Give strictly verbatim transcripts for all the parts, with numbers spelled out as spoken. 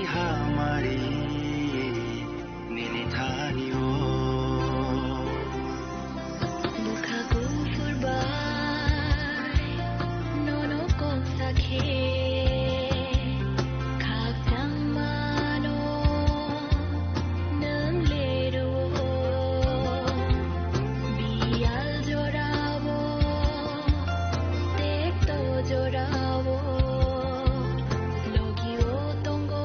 Hamari nini thani o. Bwkha kuphur bai nono kok sakhe khakchang mano nwng le rwo. Biyal jorao tekto jorao logi o tongo.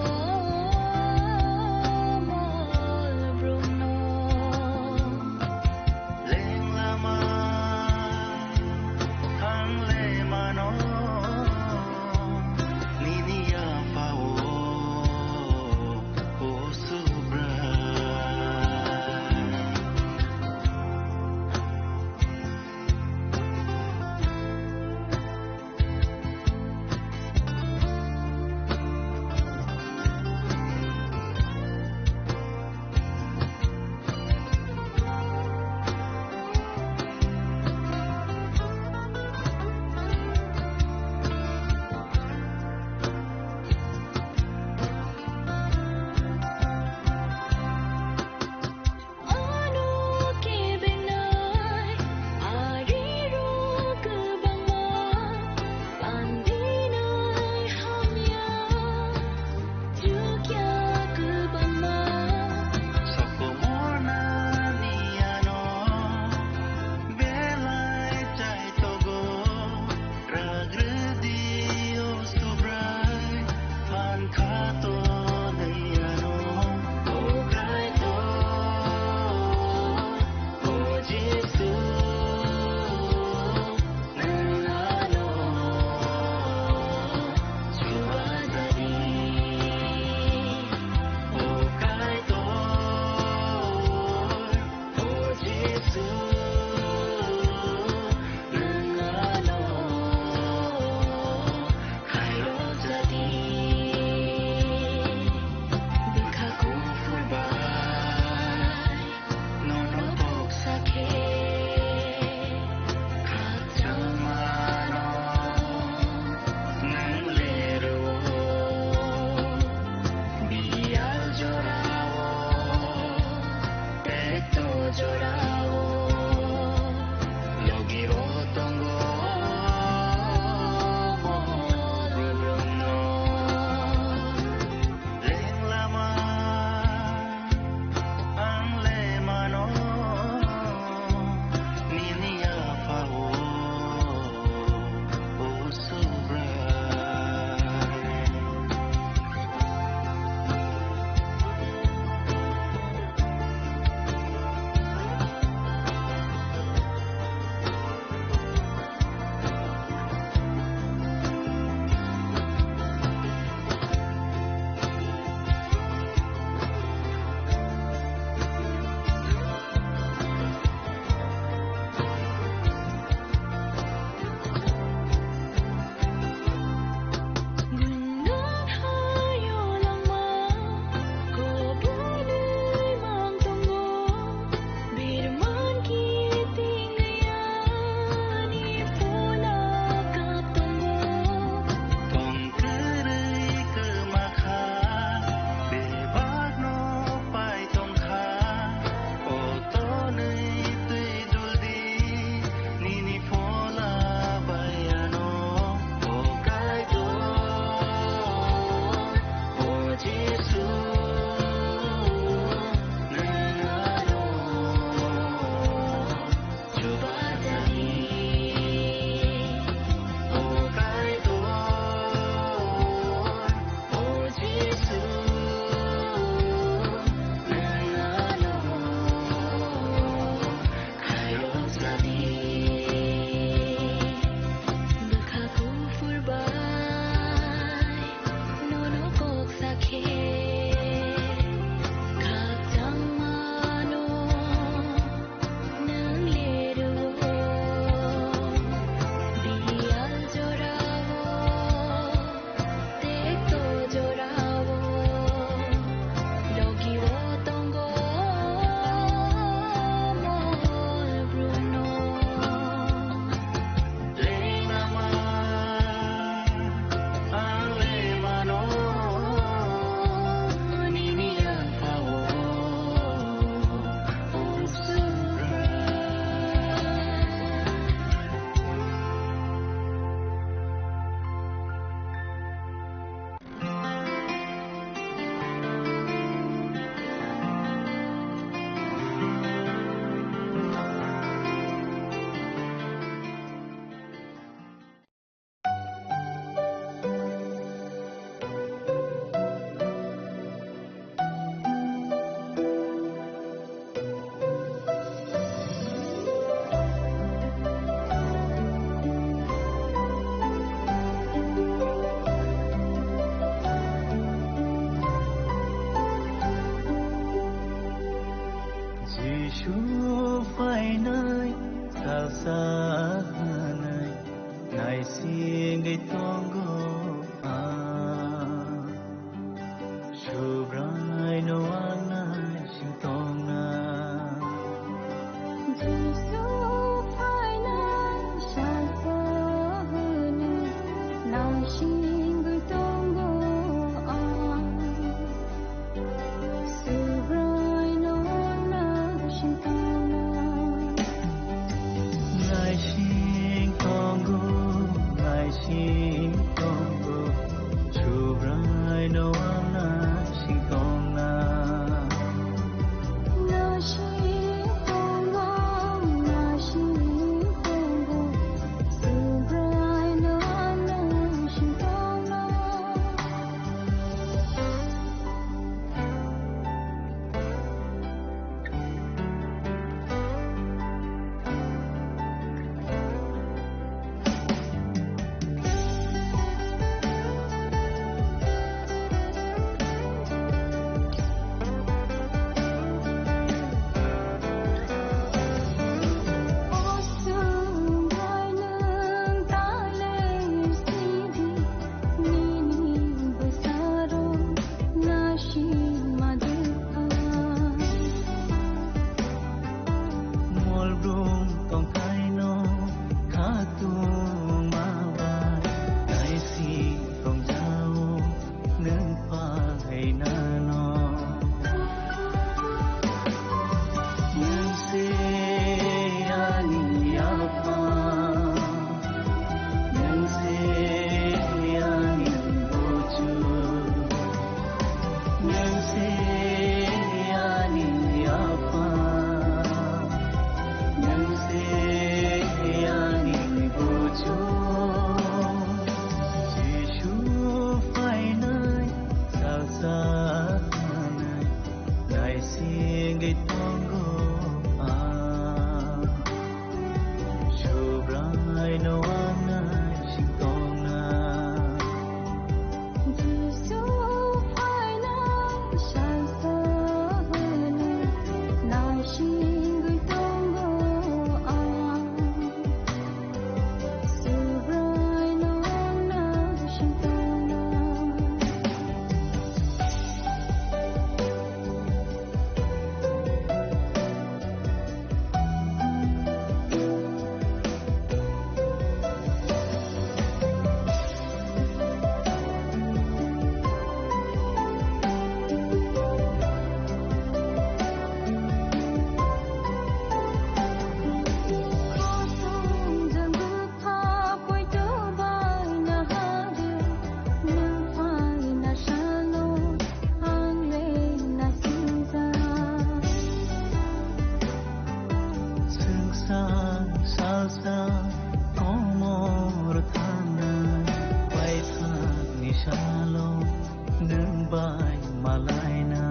bai malaina.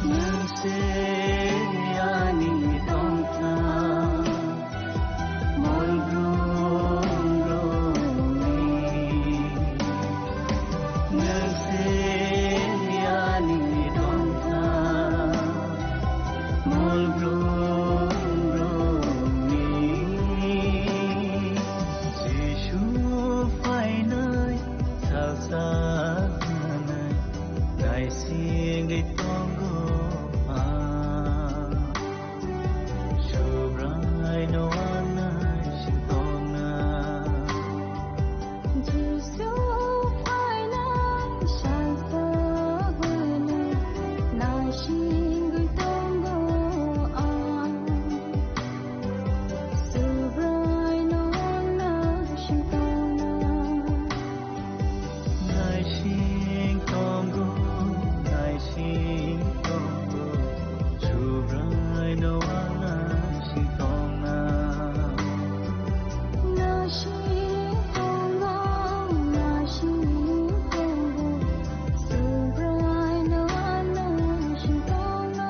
Nwng se ani tongtha, mol brum brumni. Nwng se ani tongtha, mol brum brumni. Jisu phainai, salsa hwnwi naisingwi tongo ang. Subraino ang naising tongna. Jisu phainai, salsa hwnwi naisingwi tongo ang. Subraino ang naising tongna. Naising tongo, naising tongo, Subraino ang naising tongna. Naising tongo, naising tongo, Subraino ang naising tongna.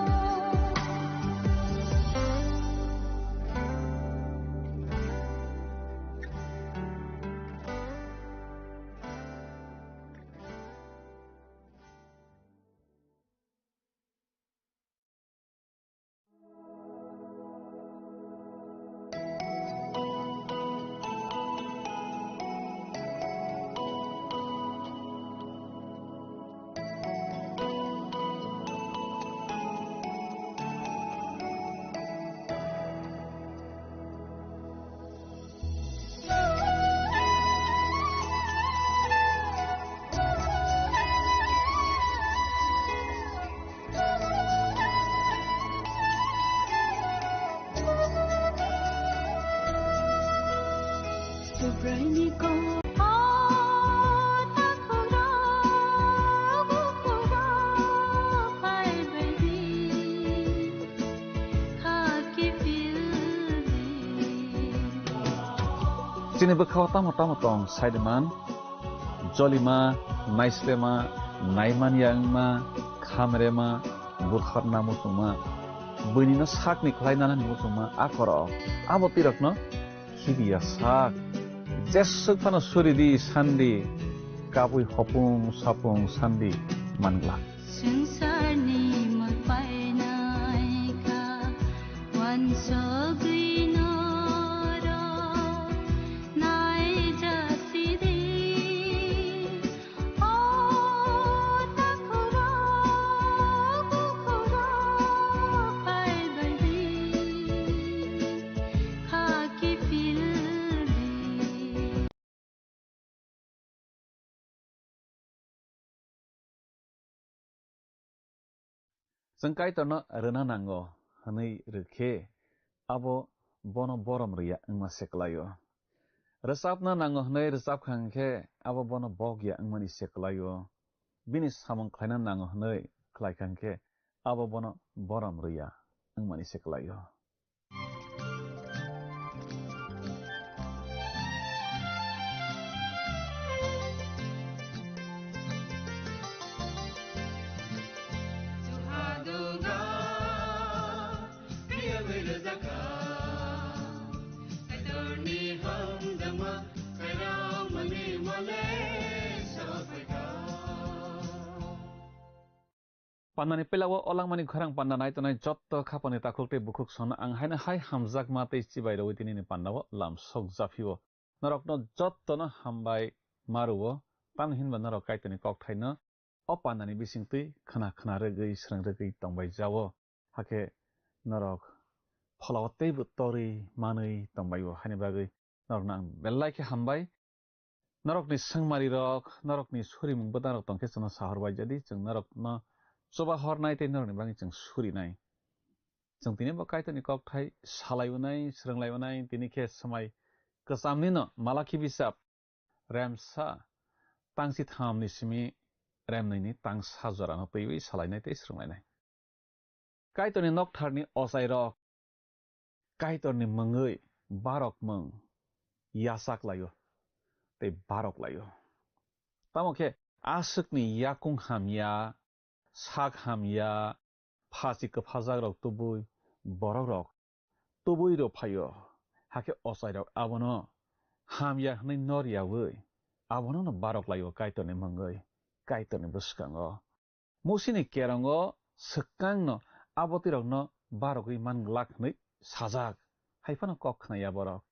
Subraini kok. O takhuk rok, bukhuk rok, phai bai di, kha kiphil di. Chini bwkhao tamo tamo tong, saidiman, jolima, naislema, naimanya wngma, khamrema, butharna muchungma, buinino sakni khlai nanani muchungma, a khorok, abo twi rokno khibiya sak. Jeswk phano suri di sandi, kabui hopung sapung sandi manglak. Swngcharni mol painai kha, uansugwi norok naijak sidi. O takhuk rok, bukhuk rok, phai bai di, kha kiphil di. Chwng Kaitorno rwna nango hwnwi rw khe, abo bono borom rwya wngma se kwlaio. Rwchapna nango hwnwi rwchap kha hwn khe, abo bono bok ya wngmani se kwlaio. Bini samung khlaina nango hwnwi khlai kha hwn khe, abo bono borom rwya wngmani se kwlaio. Pandani pelao o langmani khorang panda nai tongnai jotto khapani takhuk tei bukhuk sono ang haino hai hamjakma tei chibai rwui tinini pandao lam sok japhio. Norokno jottono hambai ma rwo, tamni hinba norok Kaitorni kokthaino o pandani bisingtwi khna khna rwgwi, srwng rwgwi tongbai jao. Hakhe norok pholao teibo torwi manwi tongbaio, haini bagwi norokno ang belai khe hambai. Norokni swngmarirok, norokni surimung bwtangrok tong khe chwngno sahor bai jadi, chwng norokno chuba hornai tei norokni bagwi chwng surinai. Chwng tini bo Kaitorni kokthai salai unai, swrwng lai unai, tini khe swmai kwchamnino Malakhi bisap remsa tangchi thamni simi remnwini tangsa jorano twiwi salainai tei swrwnglainai. Kaitorni noktharni ochairok Kaitorni mungwi barok mung yachak laio tei barok laio. Tamo khe aswkni yakung hamya, sak hamya, phachi kwphajakrok tubui, borokrok tubui rw phaio. Hakhe ochairok abono hamya hwnwi nor yaui abono no barok laio Kaitorni mungwi, Kaitorni bwskango. Musini kerongo swkangno abotwirokno barogwi man glak hwnwi sajak, hai phano kok khna ya borok.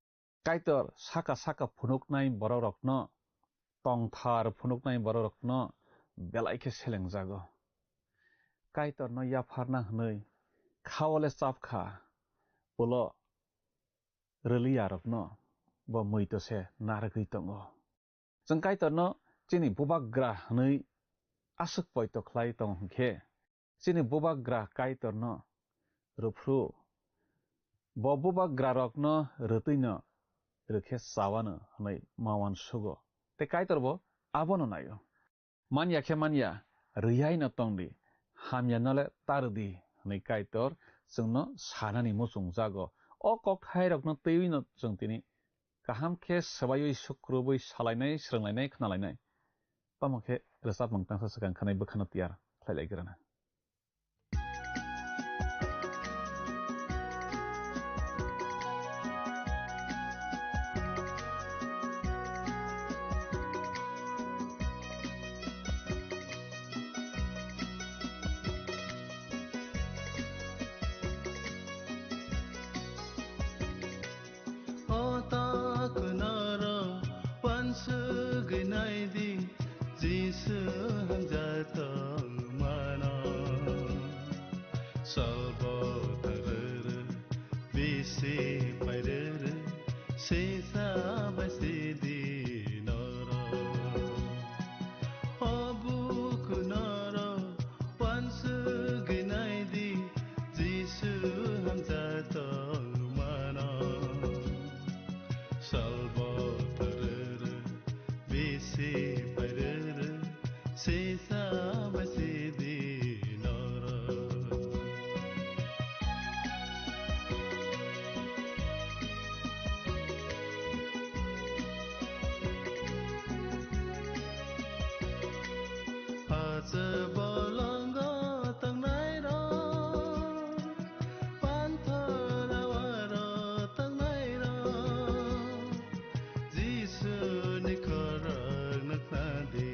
Kaitor saka saka phunuknai borokrokno, tongthar phunuknai borokrokno belai khe selengjago. Kaitorno yapharna hwnwi khao le chap kha, ulo rwliyarokno bo muitu se narwgwi tongo. Chwng Kaitorno chini bubagra hwnwi aswk poito khlai tong hwn khe, chini bubagra Kaitorno rwphru, bo bubagrarokno rwtwino rwkhe chawano hwnwi ma uansugo. Tei Kaitor bo abono naio. Manya khe manya, rwyaino tong di, hamyano le ta rw di, hwnwi Kaitor chwngno sanani muchungjago. O kokthairokno twiwino chwng tini kaham khe swbaiwi sukrubwi salainai, swrwnglainai, khnalainai. Tamo khe rwchapmung tangsa swkang khanai bwkhano tiyar khlai lai grana. O ta kunaro wansugwi naidi, Jisu hamjak tongmano. Salbo tarere, bisi pairere, sisa bai sidi noro. O buku noro, wansugwi naidi, Jisu hamjak tongmano. Salbo tarere, bisi pairere, sisa bai sidi noro. Hache bolongo tongnairok, panthor awaro tongnairok, Jisuni khorang nukna di.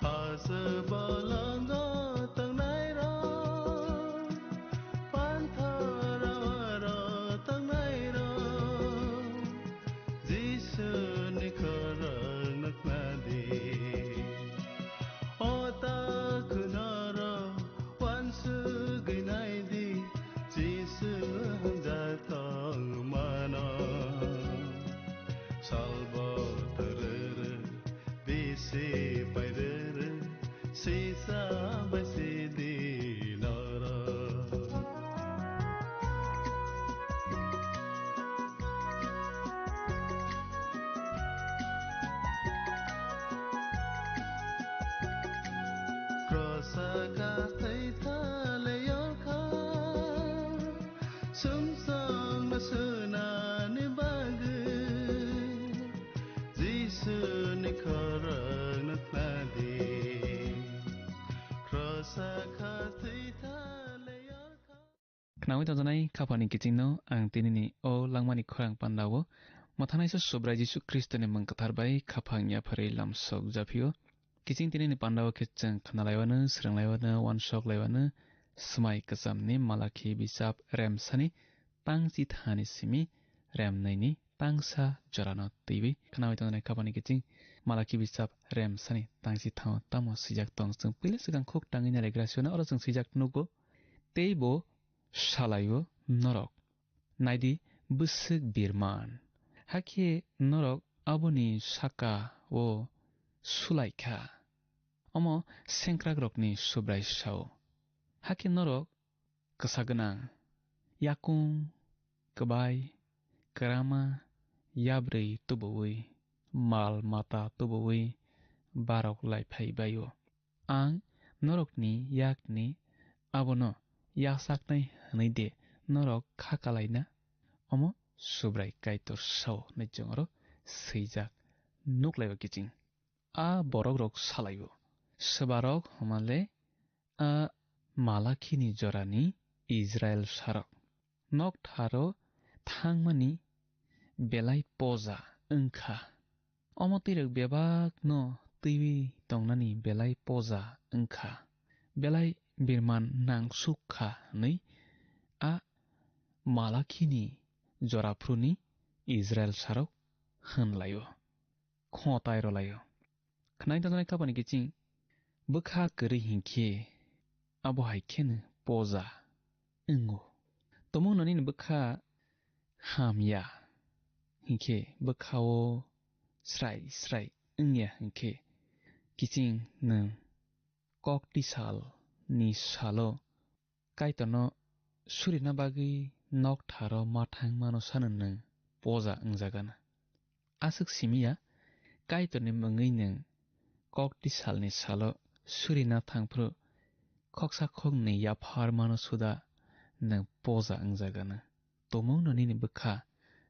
Hache bolongo tongnairok, panthor awaro tongnairok, Jisuni khorang nukna di. O ta kunaro wansugwi naidi, Jisu hamjak tongmano. Salbo tarere, bisi pairere, sisa bai sidi noro. Krosa kathai thale yorkha, sumsong no sunani bagwi, Jisuni khorang nukna di. Krosa khathwi thale yorkha. Khnaui tongjanai khapani kichingno ang tinini o langmani khorang pandao mwthanaisa Subrai Jisu Khristoni mung kwthar bai khapang yapharwi lamsok japhio. Kiching tinini pandao khe chwng khnalaiwano, swrwnglaiwano, uansoklaiwano, swmai kwchamni Malakhi bisap remsani tangchi thani simi remnwini tangsa jorano twiwi khnaui tongnai khapani kiching Malakhi bisap remsani tangchi thao tamo swijak tong. Chwng puila swkang khuk tangwi nailagra siyano oro chwng swijak nugo. Tei bo salaio norok. Naidi bwswk birman. Hakhe norok aboni saka o sulaikha. Omo sengkrakrokni Subrai sao. Hakhe norok kwsa gwnang, yakung, kwbai, kwrama, yabrwi tubuwi, mal mata tubuwi, barok lai phai baio. Ang norokni yakni abono yasaknai hwnwi de norok kha kalaina? Omo Subrai Kaitor sao hwnwi chwng oro swijak nuklaiba kiching. a borokrok salaio, swbarok hwnmale a Malakhini jorani Israil sarok. Noktharo thangmani belai poja wngkha. Omo twirak bebakno twiwi tongnani belai poja wngkha. Belai birman nangsuk kha hwnwi a Malakhini joraphuruni Israil sarok hwnlaio, khotai rwlaio. Khwnai tongjaknai kapani kiching bwkha kwrwi hinkhe abo hai kheno poja wngo. Tomungno nini bwkha hamya hinkhe bwkhao srai srai wngya hinkhe kiching nwng kok tisal ni salo Kaitorno surina bagwi noktharo mathang mano sano nwng poja wngjagana. Aswk simiya Kaitorni mungwi nwng kok tisalni salo surina thangphru khoksa khoknwi yaphar mano suda nwng poja wngjagana. Tomungno nini bwkha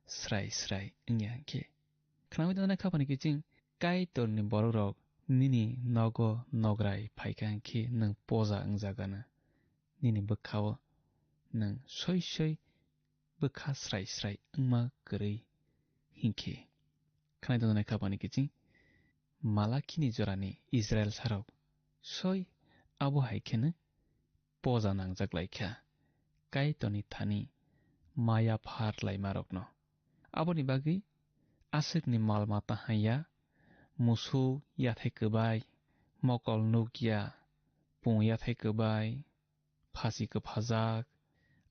srai srai wngya hinkhe. Khwnangwi tongna khapani kiching Kaitorni borokrok nini nogo nograi phaikha hinkhe nwng poja wngjagana. Nini bwkhao nwng soi soi bwkha srai srai wngma kwrwi hinkhe. Khwnai tongna khapani kiching Malakhini jorani Israil sarok soi abo hai kheno poja nangjak lai kha Kaitorni thani maya phar laimarokno. Aboni bagwi aswkni mal mata haiya, musuk yathai kwbai, mokol nukya, pung yathai kwbai, phasi kwphajak,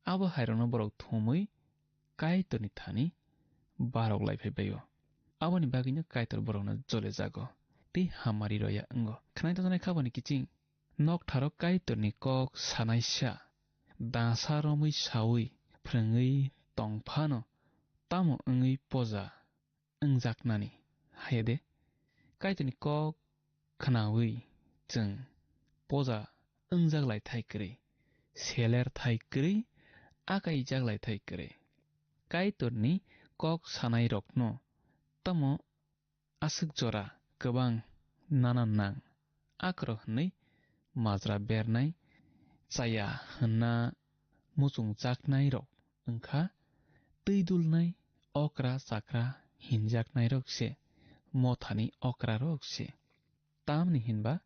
abo hairokno borok thumwi Kaitorni thani barok lai phai bai-o. Aboni bagwino Kaitor borokno jole jago tei hamari roya wngo. Khwnai tongjaknai khabani kiching noktharo Kaitorni kok sanaisa dasa romwi saui phrwngwi tong phano tamo wngwi poja wngjaknani haiya de? Kaitorni kok khnaui chwng poja wngjak lai thai kwrwi, seler thai kwrwi, akaijak lai thai kwrwi. Kaitorni kok sanairokno tamo aswk jora kwbang nana nang akrok hwnwi majra bernai, chaya hwnna muchungjaknairok wngkha twi dulnai okra chakra hinjaknairok se, mothani okrarok se. Tamni hinba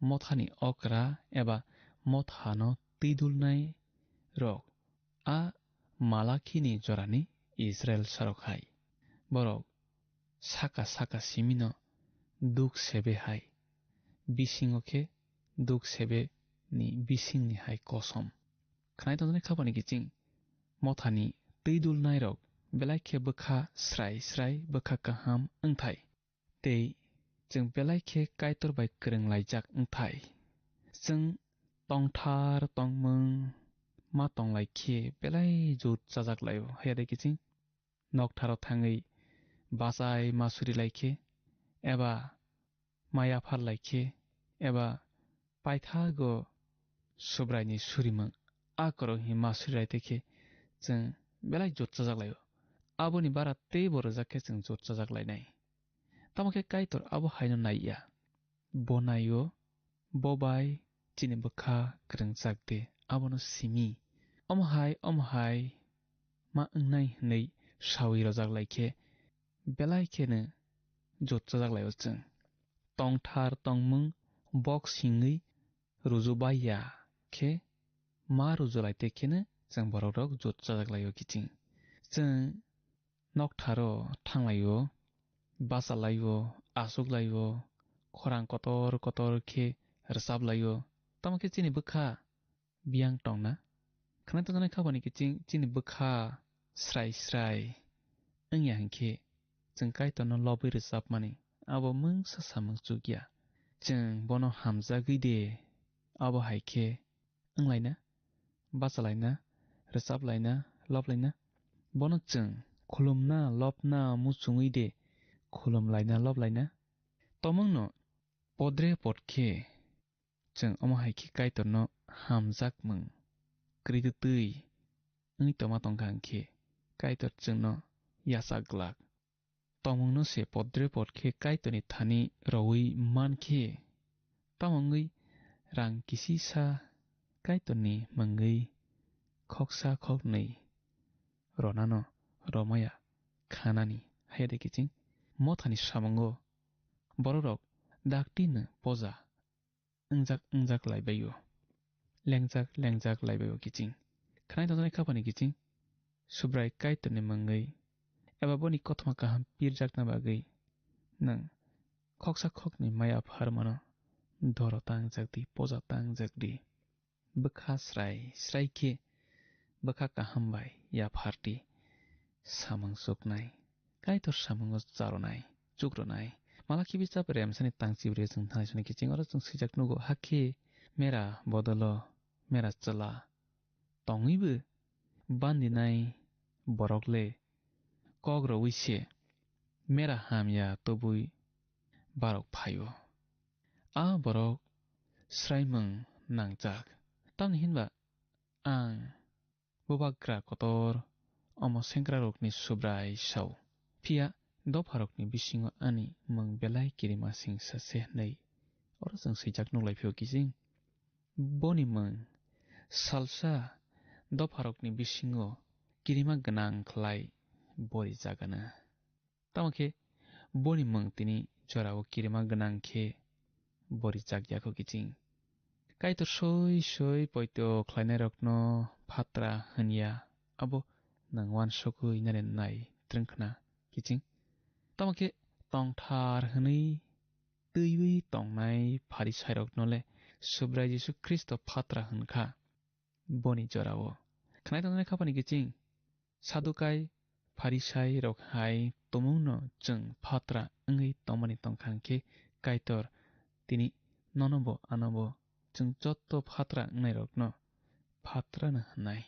mothani okra eba mothano twi dulnai rok a Malakhini jorani Israil sarok hai. Borok saka saka simino duk sebe hai, bisingo khe duk sebe ni bisingni hai kosom. Khwnai tongjaknai khabani kiching mothani twi dulnairok belai khe bwkha srai srai bwkha kaham wngthai. Tei chwng belai khe Kaitor bai kwrwng laijak wngthai. Chwng tongthar tongmung ma tonglai khe belai jut chajak laio. Haiya de kiching noktharo thangwi bachai ma suri lai khe, eba maya phar lai khe, eba paithago Subraini surimung a korok hi ma suri lai te khe chwng belai jut chajak laio. Aboni bara teibo rwjak khe chwng jut chajak lainai. Tamo khe Kaitor abo haino nai ya. Bo nai-o, bo bai chini bwkha kwrwngjak de, abono simi. Omo hai, omo hai ma wngnai hwnwi saui rwjak lai khe, belai kheno jot chajak lai-o chwng. Tongthar tongmung bok singwi ruju bai ya khe, ma ruju lai te kheno chwng borok rok jot chajak lai-o kiching. Chwng noktharo thang lai-o, bacha lai-o, aswk lai-o, khorang kotor kotor khe rwchap lai-o. Tamo khe chini bwkha biyang tongna. Khna tongjaknai khabani kiching chini bwkha srai srai wngya hinkhe chwng Kaitorno lobwi rwchapmani abo mungsa samung chukya. Chwng bono hamjagwi de abo hai khe wnglaina, bachalaina, rwchaplaina, loplaina. Bono chwng khulumna, lopna muchungwi de khulumlaina, loplaina. Tomungno podre pod khe chwng omo hai khe Kaitorno hamjakmung kwrwi twtwi wngwi tongma tongkha hwnkhe Kaitor chwngno yachak glak. tongmungno se podre pod khe Kaitorni thani rowi man khe, tamo wngwi rang kisisa Kaitorni mungwi khoksa khoknwi ronano romaya khanani haya de kiching mothani samungo bororok dakti no poja wngjak wngjak laibaio, lengjak lengjak laibaio kiching. Khnai tongjaknai khapani kiching Subrai Kaitorni mungwi eba boni kothoma kaham pirjakna bagwi nwng khoksa khoknwi maya pharmano doro tangjak di, poja tangjak di. Bwkha srai srai khe bwkha kaham bai yapharti samung chuknai, Kaitor samungo charonai, chukronai. Malakhi bijap remsani tang chibre chwng thanai soni kiching oro chwng swijak nugo, hakhe mera bodolo mera chwla tongwibo bandinai borok le kok rowi se mera hamya tubui barok phaio. A borok sraimung nangjak. Tamni hinba ang Bubagra kotor omo sengkrarokni Subrai sao. Phiya dopharokni bisingo ani mung belai kirima singsa se hwnwi oro chwng swijak nuklai phio kiching. Boni mung salsa dopharokni bisingo kirima gwnang khlai bori jagana. Tamo khe boni mung tini jorao kirima gwnang khe bori jak yakho kiching. Kaitor soi soi poito khlainairokno phatra hwnya, abo nwng uansukwi nare nai twrwng khna kiching. Tamo khe tongthar hwnwi twiwi tongnai Pharisairokno le Subrai Jisu Khristo phatra hwn kha. Boni jorao khnai tongjaknai khapani kiching Sadukai, Pharisai rok hai tumungno chwng phatra wngwi tongmani tongkha hwnkhe Kaitor tini nonobo anobo chwng jotto phatra wngnairokno phatrano hwnnai.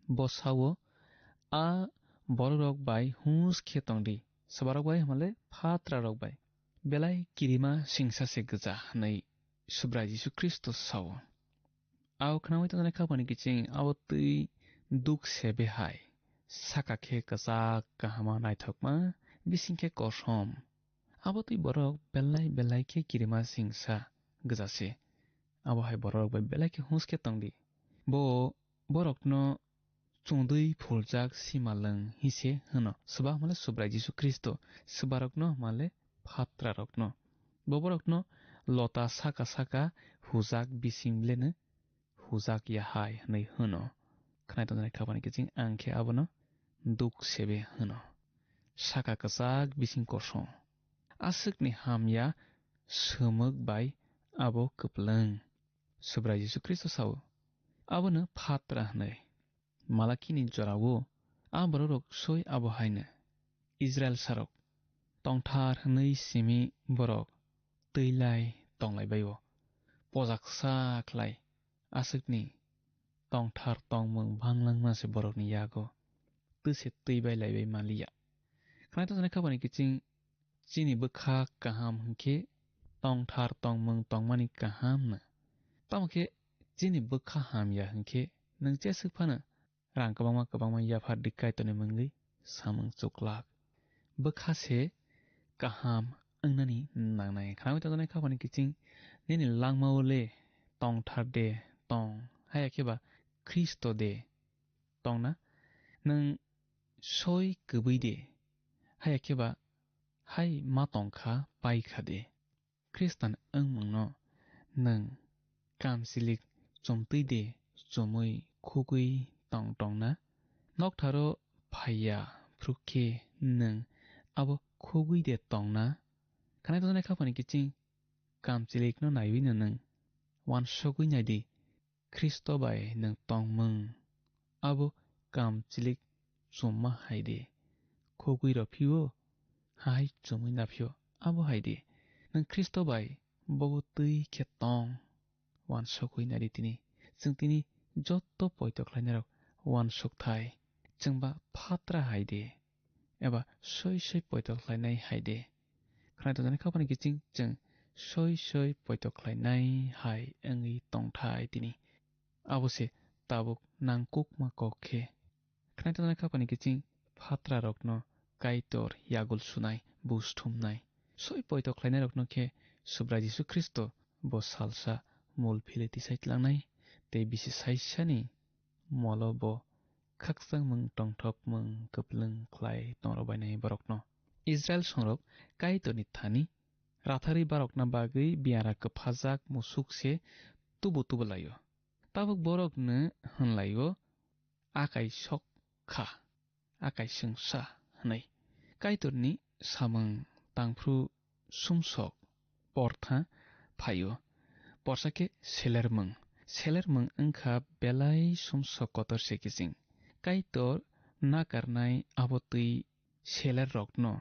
Bo sao, "A bororok bai hus khe tongdi, swbarok bai hwnmale phatrarok bai belai kirima singsa se gwja," hwnwi Subrai Jisu Khristo sao. Abo khnaui tongjaknai khapani kiching abo twi duk sebe hai. Saka khe kwchak kahama naithokma, bising khe kosom. Abo twi borok belai belai khe kirima singsa gwja se. Abo hai borok bai belai khe hus khe tongdi. Bo borokno chungdwi phuljak simalwng hise hwno. Swba hwnmale Subrai Jisu Khristo, swbarokno hwnmale phatrarokno. Bo borokno lota saka saka hujak bising leno hujak ya hai hwnwi hwno. Khnai tongjaknai khapani kiching ang khe abono duk sebe hwno. Saka kwchak bising kosom. Aswkni hamya swmwk bai abo kwplwng. Subrai Jisu Khristo sao, abono phatra hwnwi. Malakini jorao a bororok soi abo haino. Israilsarok tongthar hwnwi simi borok twi lai tonglai bai-o. Pojaksa khlai aswkni tongthar tongmung banglangma se borokni yago twise twi bai lai bai manliya. Khnai tongjaknai khapani kiching chini bwkha kaham hwnkhe tongthar tongmung tongmani kahamno. Tamo khe chini bwkha hamya hwnkhe nwng jeswk phano rang kwbangma kwbangma yaphar di Kaitorni mungwi samung chuklak. Bwkha se kaham wngnani nangnai. Khnaui tongjaknai khapani kiching nini langmao le tongthar de tong, haya khe ba Khristo de tongna, nwng soi kwbui de, haya khe ba hai ma tong kha pai kha de. Khristan wngmungno nwng kamchilik chumtwi de chumui khugui tong tongna? Noktharo phaiya phru khe nwng abo khugui de tongna? Khnai tongjaknai khapani kiching kamchilikno naiwi no nwng uansugui nai di. Khristo bai nwng tongmung abo kamchilik chumma hai de. Khugui rw phio, hai chumui na phio, abo hai de. Nwng Khristo bai bobo twi khe tong, uansugui nai di tini. Chwng tini joto poito khlainairok uansuk thai. Chwng ba phatra hai de, eba soi soi poito khlainai hai de. Khnai tongjaknai khapani kiching chwng soi soi poito khlainai hai wngwi tongthai tini. Abo se tabuk nangkukma kok khe. Khnai tongjaknai khapani kiching phatrarokno Kaitor yagul sunai, buj thumnai. Soi poito khlainairokno khe Subrai Jisu Khristo bo salsa mul philwi tisai tlangnai tei bisi saisani molo bo khakchangmung tongthokmung kwplwng khlai tongrok bainai borokno. Israil songrok Kaitorni thani ratharwi barokna bagwi biyara kwphajak musuk se tubu tubu laio. Tabuk borokno hwnlaio, "Akai sok kha, akai chwngsa," hwnwi. Kaitorni samung tangphru sumsok portha phaio. Porsa khe selermung. Selermung wngkha belai sumsok kotor se kiching. Kaitor nakarnai abo twi selerrokno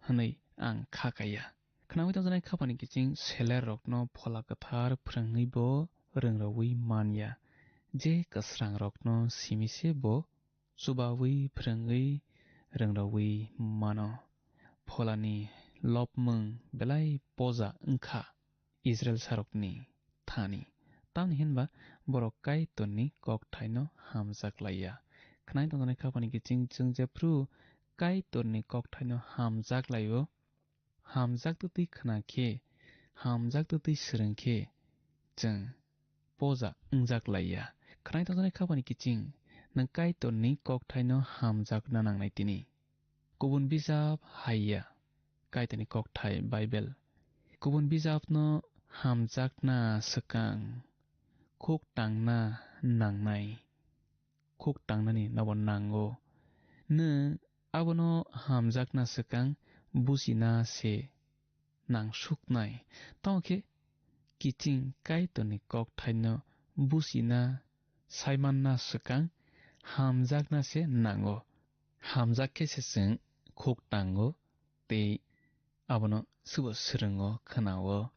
hwnwi ang kha kaiya. Khnaui tongjaknai khapani kiching selerrokno Phola Kwthar phrwngwi bo rwngrwi man ya. Je kwsrangrokno simi se bo chubaui phrwngwi rwngrwi mano. Pholani lobmung belai poja wngkha Israilsarokni thani. Tamni hinba borok Kaitorni kokthaino hamjak laiya. Khnaui tongjaknai khapani kiching chwng jephru Kaitorni kokthaino hamjak laio, hamjak twtwi khna khe, hamjak twtwi swrwng khe, chwng poja wngjak laiya. Khnaui tongjaknai khapani kiching, nwng Kaitorni kokthaino hamjakna nangnai tini. Kubun bijap hai ya, Kaitorni kokthai Baibel. Kubun bijapno hamjakna swkang khuk tangna nangnai. Khuk tangnani nobo nango. Nwng abono hamjakna swkang bujina se nangsuknai. Tamo khe kiching Kaitorni kokthaino bujina saimanna swkang hamjakna se nango. Hamjak khe se chwng khuk tango tei abono subo swrwngo, khwnao.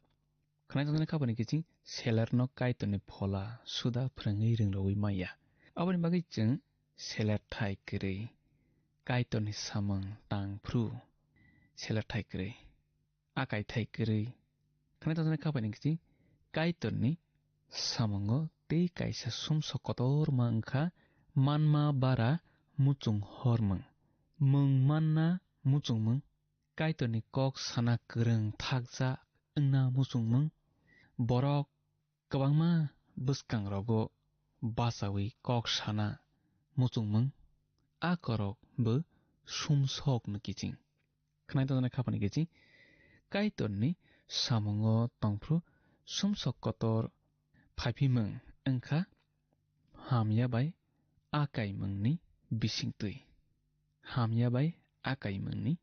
Khwnai tongjaknai khapani kiching selerno Kaitorni phola suda phrwngwi rwngrwi maya. Aboni bagwi chwng seler thai kwrwi Kaitorni samung tang phru seler thai kwrwi, akai thai kwrwi. Khwnai tongjaknai khapani kiching Kaitorni samungo tei kaisa sumsok kotorma wngkha manma bara muchung hormung. Mung manna muchungmung, Kaitorni kok sana kwrwng thakjak wngna muchungmung, borok kwbangma bwskangrogo bachaui kok sana muchungmung, a korok bo sumsokno kiching. Khwnai tongjaknai khapani kiching Kaitorni samungo tongphru sumsok kotor phaiphimung wngkha hamya bai akaimungni bisingtwi. Hamya bai akaimungni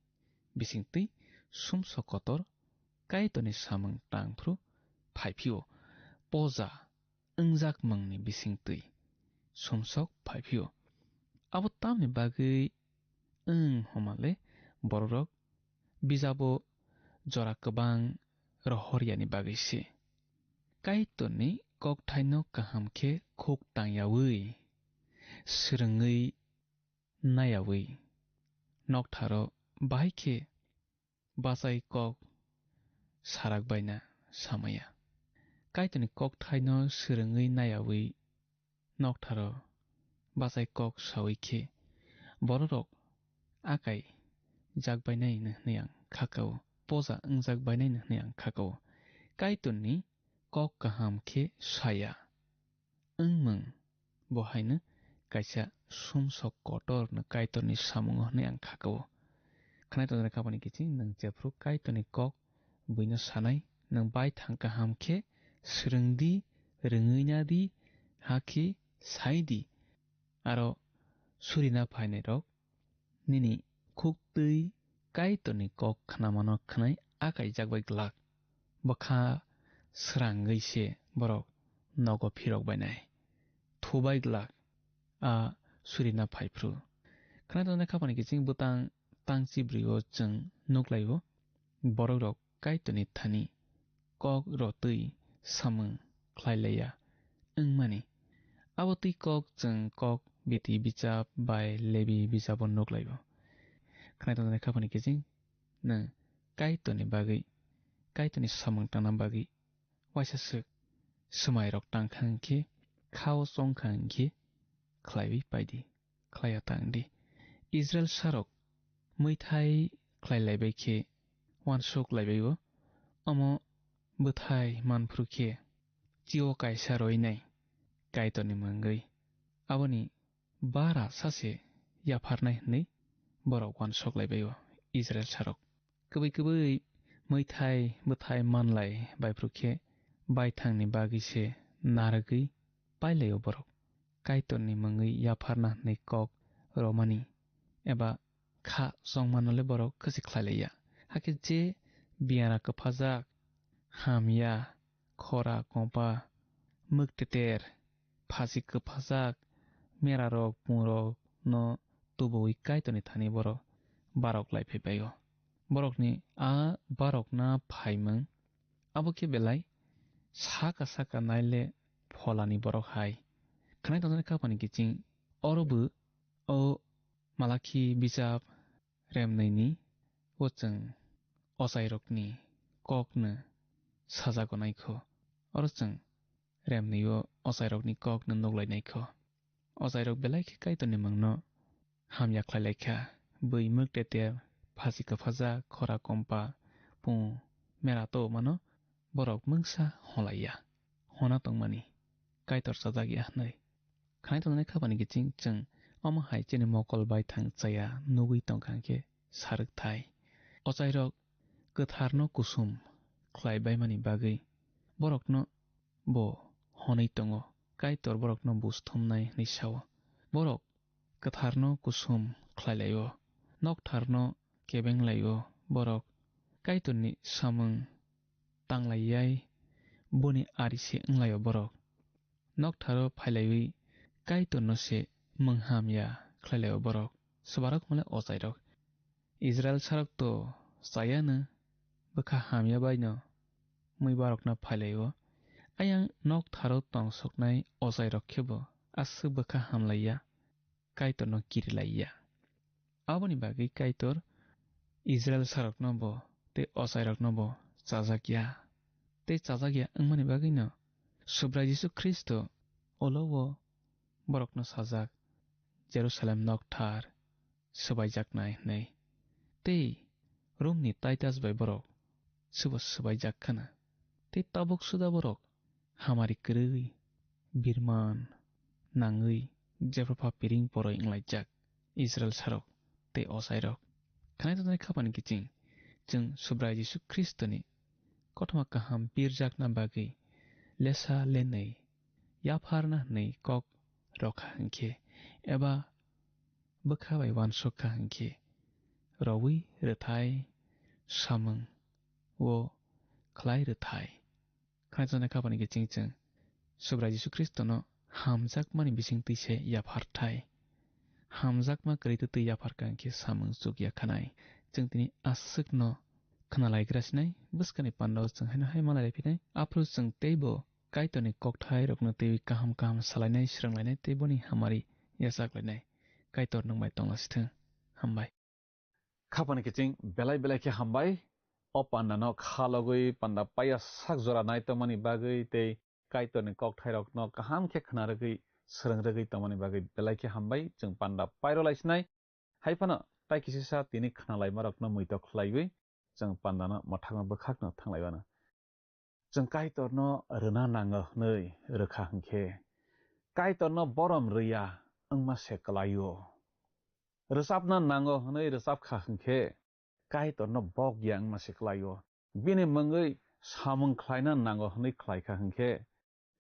bisingtwi sumsok kotor Kaitorni samung tangphru phaiphio poja wngjakmungni bisingtwi sumsok phaiphio. Abo tamni bagwi wng hwnmale bororok bijabo jora kwbang rohoryani bagwi se. Kaitorni kokthaino kaham khe khuk tangyaui, swrwngwi nayaui, noktharo bahai khe bachai kok sarak baina samaya. Kaitorni kokthaino swrwngwi nayaui noktharo bachai kok saui khe bororok akai jak bainai hwnwi ang khakao, poja wngjak bainai hwnwi ang khakao. Kaitorni kok kaham khe saya wngmung, bo haino kaisa sumsok kotorno Kaitorni samungo hwnwi ang khakao. Khwnai tongjaknai khapani kiching nwng jephru Kaitorni kok buino sanai, nwng baithang kaham khe swrwng di, rwngwi na di, hakhe sai di. Aro surina phainairok nini khuktwi Kaitorni kok khnamano khwnai akaijak bai glak. Bwkha srangwi se borok nogo phirok bainai. Thubai glak a surina phaiphru. Khwnai tongjaknai khapani kiching bwtang tang chibrwi o chwng nuklaio. Borokrok Kaitorni thani kok rotwi samung khlai laiya wngmani. Abo twi kok chwng kok biti bijap bai Lebi bijabo nuk laio. Khwnai tongjaknai khapani kiching nwng Kaitorni bagwi, Kaitorni samung tangna bagwi waisa swk swmairok tangkha hwnkhe, khao chongkha hwnkhe khlaiwi paidi, khlaiya tangdi. Israil sarok Muithai khlai laibai khe uansuk laibai-o, omo bwthai manphru khe chio kaisa roinai Kaitorni mungwi. Aboni bara sase yapharnai hwnwi borok uansuk laibai-o Israilsarok. Kwbwi kwbwi muithai bwthai manlai baiphru khe baithangni bagwi se narwgwi pailai-o borok. Kaitorni mungwi yapharna hwnwi kok romani eba kha chongmano le borok kwchwi khlai laiya. Hakhe je biyara kwphajak, hamya, khora, kompa, mwkteter, phasi kwphajak, merarok, pungrokno tubuwi Kaitorni thani borok barok lai phai bai-o. Borokni a barokna phaimung abo khe belai saka saka naile pholani borok hai. Khwnai tongnani kapani kiching oro bo o Malakhi bijap remnwini o chwng ochairokni kokno sajago naikho. Oro chwng remnwi o ochairokni kokno nuklainaikho. Ochairok belai khe Kaitorni mungno hamya khlai lai kha. Bwi mwkteter, phasi kwphajak, khora kompa, pung mera to mano borok mungsa holaiya. Hona tongmani Kaitor chajak ya hwnwi. Khwnai tongnai khapani kiching chwng omo hai chini mokol baithang chaya nugwi tongkha hwnkhe sarwk thai. Ochairok kwtharno kusum khlai baimani bagwi borokno bo honwi tongo, Kaitor borokno bus thumnai hwnwi sao. Borok kwtharno kusum khlai lai-o, noktharno kebeng lai-o, borok Kaitorni samung tanglai yai boni ari se wng lai-o borok. Noktharo phailaiwi Kaitorno se mung hamya khlai lai-o borok. Swbarok mole ochairok. Israilsarok to chayano bwkha hamya baino mui barokno phailai-o. Ayang noktharo tongsoknai ochairok khe bo aswk bwkha hamlaiya, Kaitorno kirilaiya. Aboni bagwi Kaitor Israilsarokno bo tei ochairokno bo chajak ya. Tei chajak ya wngmani bagwino Subrai Jisu Khristo ulo-o borokno sajak, Jerusalem nokthar swbaijaknai hwnwi. Tei Romni Titus bai borok swbo swbaijak khna. Tei tabuk suda borok hamari kwrwi, birman nangwi, jephru pha piring poroi wnglaijak Israilsarok tei ochairok. Khwnai tongnai khapani kiching chwng Subrai Jisu Khristoni kothoma kaham birjakna bagwi lesa lenwi yapharna hwnwi kok rwkha hwnkhe eba bwkha bai uansukha hwnkhe rwui rwthai samung o khlai rwthai. Khwnai tongnai khapani kiching chwng Subrai Jisu Khristono hamjakmani bisingtwi se yapharthai. Hamjakma kwrwi twtwi yapharkha hwnkhe samung chukya khanai. Chwng tini aswkno khwnalaigra sinai, bwskani pandao chwng haino hai malailai phinai. Aphuru chwng teibo Kaitorni kokthairokno twiwi kaham kaham salainai, swrwnglainai tei boni hamari yachaklainai. Kaitor nwng bai tonglasithwng. Hambai. Khapani kiching belai belai khe hambai. O pandano kha logwi panda paiya sak jora nai tongmani bagwi tei Kaitorni kokthairokno kaham khe khna rwgwi, swrwng rwgwi tongmani bagwi belai khe hambai. Chwng panda pairo lai sinai. Hai phano tai kisisa tini khna laimarokno muitok khlaiwi chwng pandano mwthangma bwkhakno thanglai anw. Chwng Kaitorno rwna nango hwnwi rwkha hwnkhe, Kaitorno borom rwya wngma se kwlaio. Rwchapna nango hwnwi rwchapkha hwnkhe, Kaitorno bok ya wngma se kwlaio. Bini mungwi samung khlaina nango hwnwi khlaikha hwnkhe,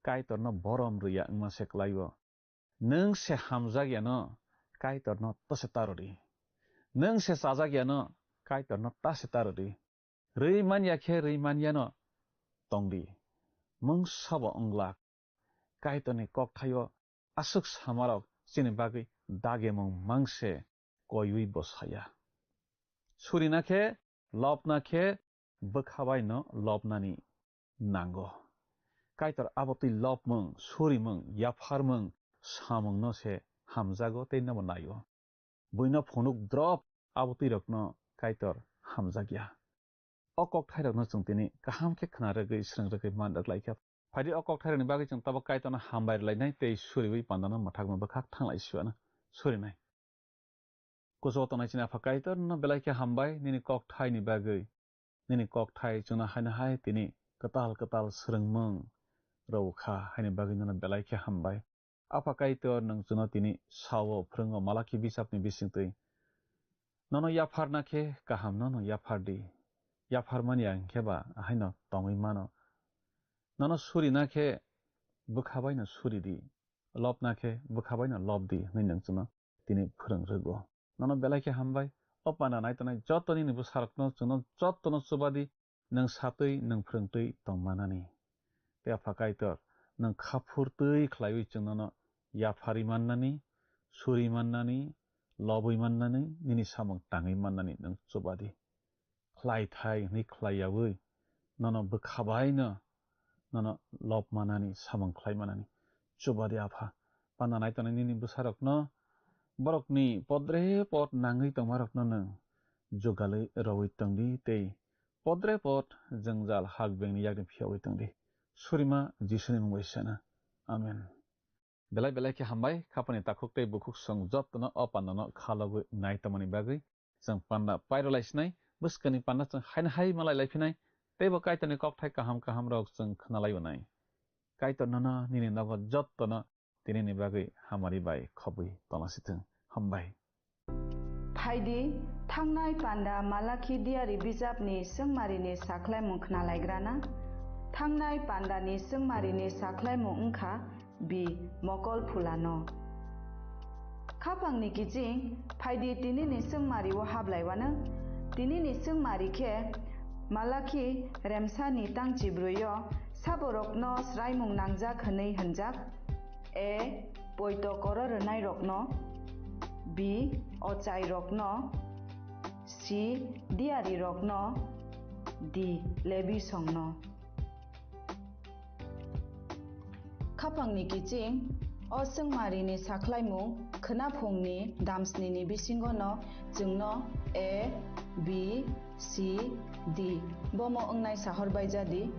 Kaitorno borom rwya wngma se kwlaio. Nwng se hamjak yano, Kaitorno ta se ta rw di. Nwng se chajak yano, Kaitorno ta se ta rw di. Rwi man ya khe rwi man yano tong di. Mungsa bo wng glak. Kaitorni kokthaio aswk samarok chini bagwi dagemung mang se koiwi bo saya. Surina khe, lobna khe bwkha bai no lobnani nango. Kaitor abo twi lobmung, surimung, yapharmung, samung no se hamjago tei nobo naio. Buino phunuk drop abo twi rokno Kaitor hamjakya. O kokthairokno chwng tini kaham khe khna rwgwi, swrwng rwgwi man rwk lai kha. Phaidi o kokthairokni bagwi chwng tabuk Kaitorno hambai rwlainai tei suriwi pandano mwthakma bwkhak thanglai suana surinai. Kuchugo tongnai chini Apha Kaitor, nono belai khe hambai nini kok thaini bagwi. Nini kok thai chwngno haino hai tini kwtal kwtal swrwngmung rw kha, haini bagwi nono belai khe hambai. Apha Kaitor, nwng chwngno tini sao, phrwngo Malaki bisapni bisingtwi. Nono yapharna khe kahamno nwng yaphar di. Yapharmani ya hinkhe ba haino tongwi mano. Nono surina khe bwkha baino suri di. Lobna khe bwkha baino lob di hwnwi nwng chwngno tini phrwng rwgo. Nono belai khe hambai. O panda nai tongnai joto nini bwsarokno chwngno jotono chuba di, nwng satwi nwng phrwngtwi tong manani. Tei Apha Kaitor, nwng kha phurtwi khlaiwi chwng nono yapharwi mannani, suri mannani, lobwi mannani, nini samung tangwi mannani nwng chuba di. Khlai thai hwnwi khlai yaui nono bwkha baino nono lob manani, samung khlai manani chuba di Apha. Panda nai tongnai nini bwsarokno borokni podre pod nangwi tongmarokno nwng jugalwi rwui tong di tei podre pod jwngjal hak bengni yakni phiyaui tong di. Surima Jisuni mung bai sana. Amen. Belai belai khe hambai, khapani takhuk tei bukhuk chwng jotono o pandano khalogwi nai tongmani bagwi. Chwng panda pairwlai sinai, bwskangni panda chwng haino hai malai lai phinai, teibo Kaitorni kokthai kaham kaham rok chwng khna lai nai. Kaitor nono nini nogo jotono tinini bagwi hamari bai khobwi tongna sithwng. Hambai. Phaidi, thangnai panda Malakhi diari bijapni swngmarini sakhlaimung khnalaigrana. Thangnai pandani swngmarini sakhlaimung wngkha B. Mokol phulano. Khapangni kiching, phaidi tinini swngmario hablaiwano. Tinini swngmari khe Malakhi remsani tangchibrwio saborokno sraimung nangjak hwnwi hwnjak. A. Poito koro rwnairokno. B. Ochairokno. C. Diarirokno. D. Lebi songno. Khapangni kiching, o swngmarini sakhlaimung khwnaphungni damsnini bisingono chwngno A, B, C, D bomo wngnai sahor bai jadi.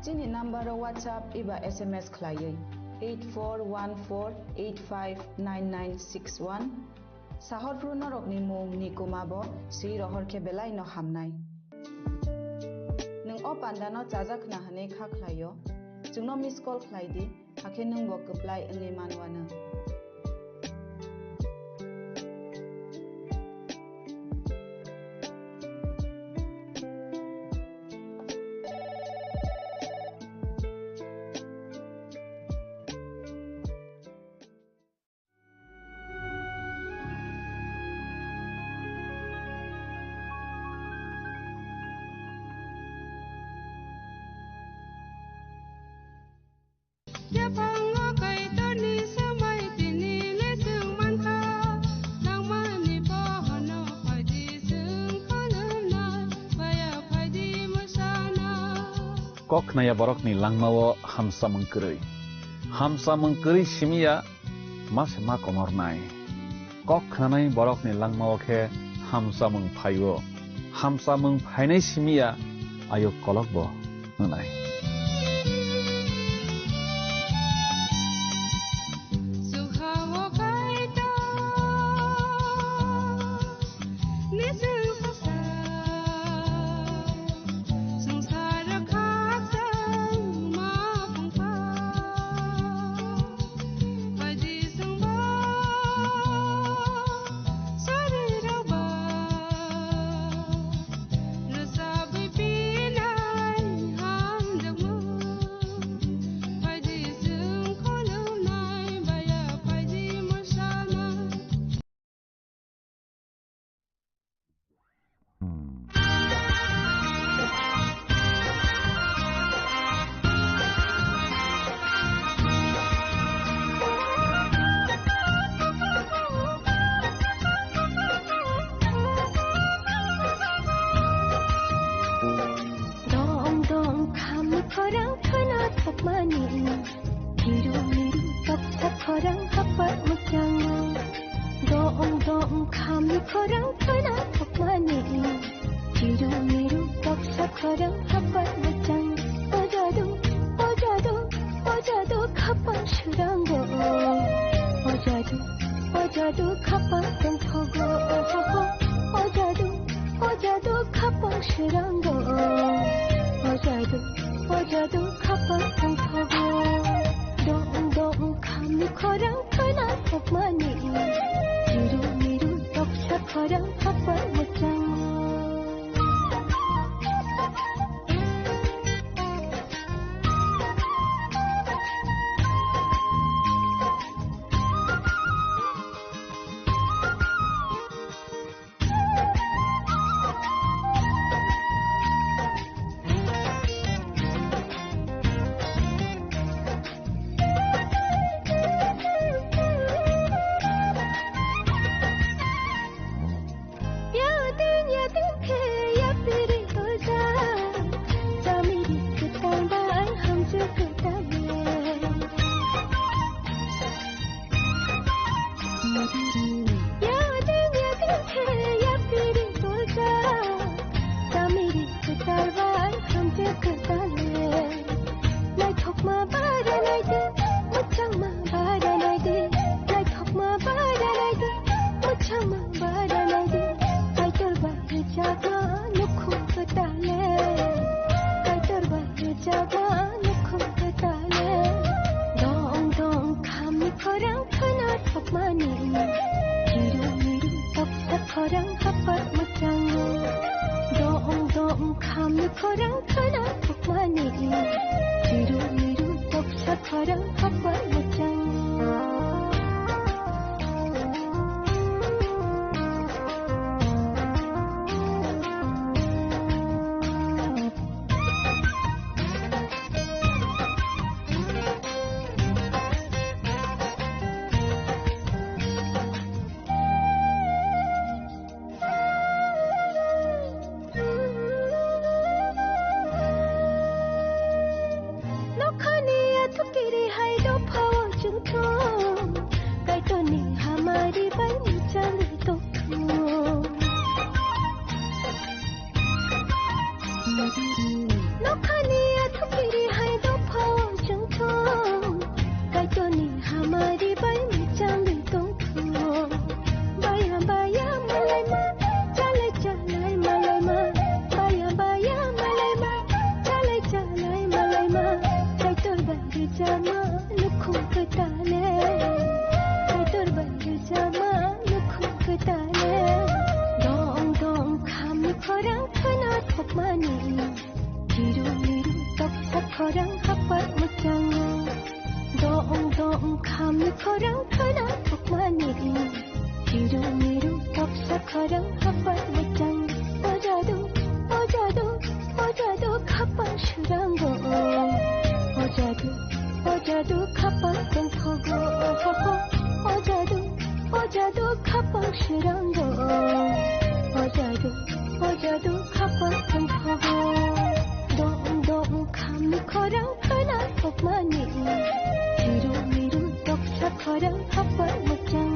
Chini number o WhatsApp eba S M S khlaiwi eight four one four eight five nine nine six one. Sahorphru norokni mung ni kuma bo swi rohor khe belai no hamnai. Nwng o panda no chajak khna hwnwi kha khlai o, chwngno miss call khlai di, hakhe nwng bo kwplai wngwi man uanw. Yaphango Kaitorni swmai tini le chwng mankha, nangmani pohorno phaidi chwng khulumnai, baya phaidi mwsana. Kok khnaya borokni langmao hamsamung kwrwi. Hamsamung kwrwi simiya ma se ma komornai. Kok khnanai borokni langmao khe hamsamung phaio. Hamsamung phainai simiya ayuk kolokbo wngnai. Dong dong kham khorang khana thokmani. Miru miru toksa khorang hapat mukyango. Dong dong khami khorang khana thokmani. Miru miru toksa khorang hapat mukyang. Ojadu, ojadu, ojadu khapa surango. Ojadu, ojadu khapa tongthogo. Jadu khapar tongthogo. Dong dong khamni khorang khwna thokmani. Miru miru toksa khorang khapar mwchang. Yadin yadin khe yapiri goja, jamiri kwtal bai hamjwk kwtal. Yadin yadin khe yapiri goja, jamiri kwtal bai hamjwk kwtal. Naithokma bara naidi, mwchangma bara naidi, naithokma bara naidi, mwchangma bara naidi. Kaitor bai rijak ma nukhung kwtal le, Kaitor bai rijak ma nukhung kwtal le. Dong dong khamni khorang khwna thokmani. Miru miru toksa khorang hapar mwchango. Dong dong khamni khorang khwna thokmani. Miru miru toksa khorang hapar mwchang. Nokhani athukiri hai dophao chwngthung, Kaitorni hamari bai mwchangwi tongthung. Nokhani athukiri hai dophao chwngthung, Kaitorni hamari bai mwchangwi tongthung. Baya baya malaima, chalai chalai malaima, baya baya malaima, chalai chalai malaima. Kaitor bai rijama nukhung kwtal le, Kaitor bai rijama nukhung kwtal le. Dong dong khamni khorang khwna thokmani. Miru miru toksa khorang hapar mwchango. Dong dong khamni khorang khwna thokmani. Miru miru toksa khorang hapar mwchang. O jadu, o jadu, o jadu khapar swrango. O jadu, o jadu khapar tongthogo. O jadu, o jadu khapar swrango. O jadu, o jadu khapar tongthogo. Dong dong khamni khorang khwna thokmani. Miru miru toksa khorang hapar mwchang.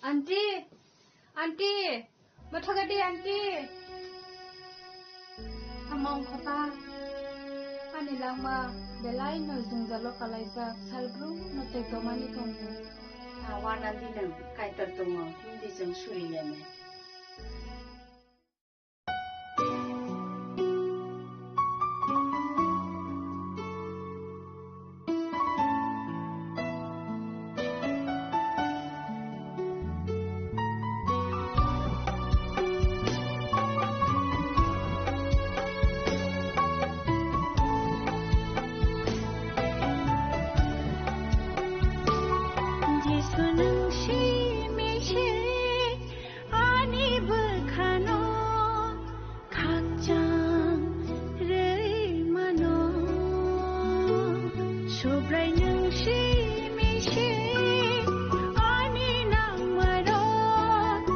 Aunty! Aunty! Mothoga di, aunty! Ama wngkha ta? Ani langma belai no jwngjalo kalaijak, salbrum no tei tomani tongmung. Awa nandi nwng Kaitor tongo, hindi chwng suri leme. Jisu nwng simi se ani bwkhano khakchang rwi mano. Subrai nwng simi se ani nangmarok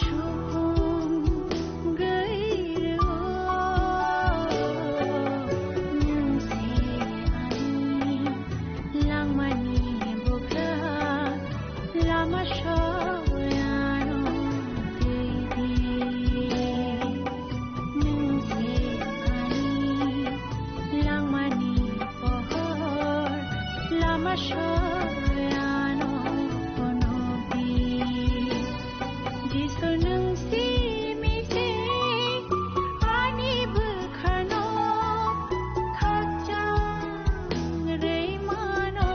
supung gwi rwo. Nwng se ani langmani bugra, lama soyano twi di. Nwng se ani langmani pohor, lama soyano phunuk di. Jisu nwng simi se ani bwkhano khakchang rwi mano.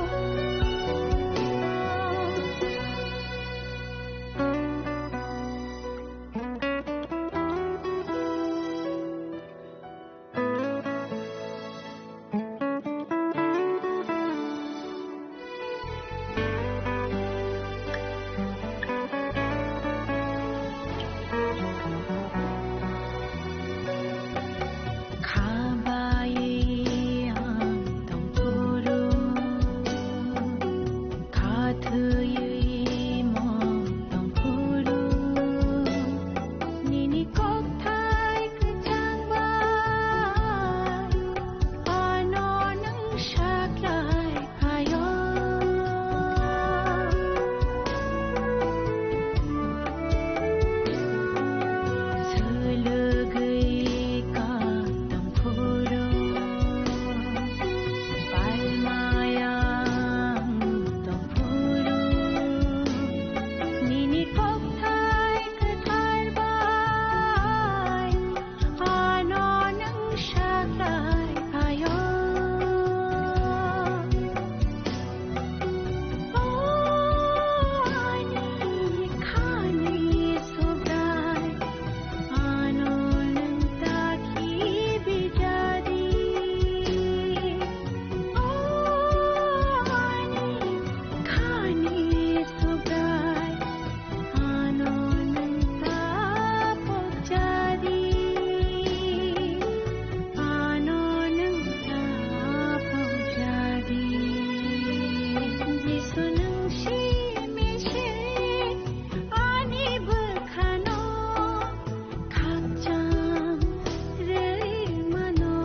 Khabai ang tongphuru, khathwiwi mo tongphuru, nini kokthai kwchang bai ano nwng saklai phaio. Swlwgwi ka tongphuru, palmayang tongphuru, nini kokthai kwthar bai ano nwng saklai phaio. O ani khani Subrai, ano nwng ta khibi jadi. O ani khani Subrai, ano nwng ta pokjadi. Ano nwng ta pokjadi. Jisu nwng simi se ani bwkhano khakchang rwi mano.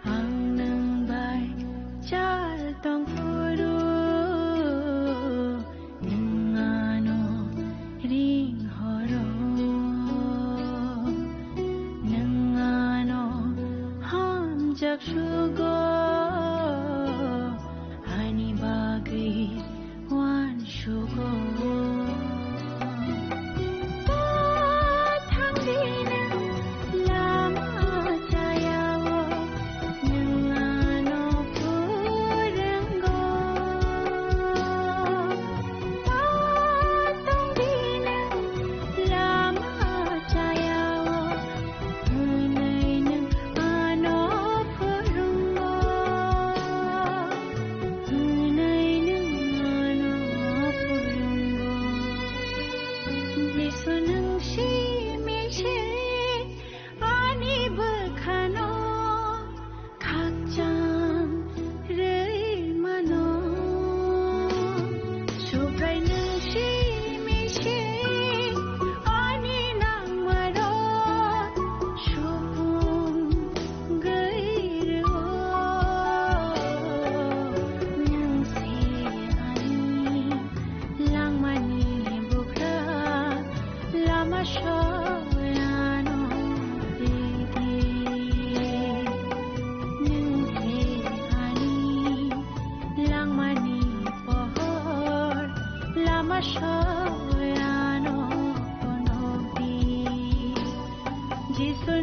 Ang nwng bai chal tongphuru, nwng ano ring horo, nwng ano hamjak sugo, ani bagwi uansugo. Bo thangdi nwng lama chayao, nwng ano phwrwngo. Soyano kono di, Jisu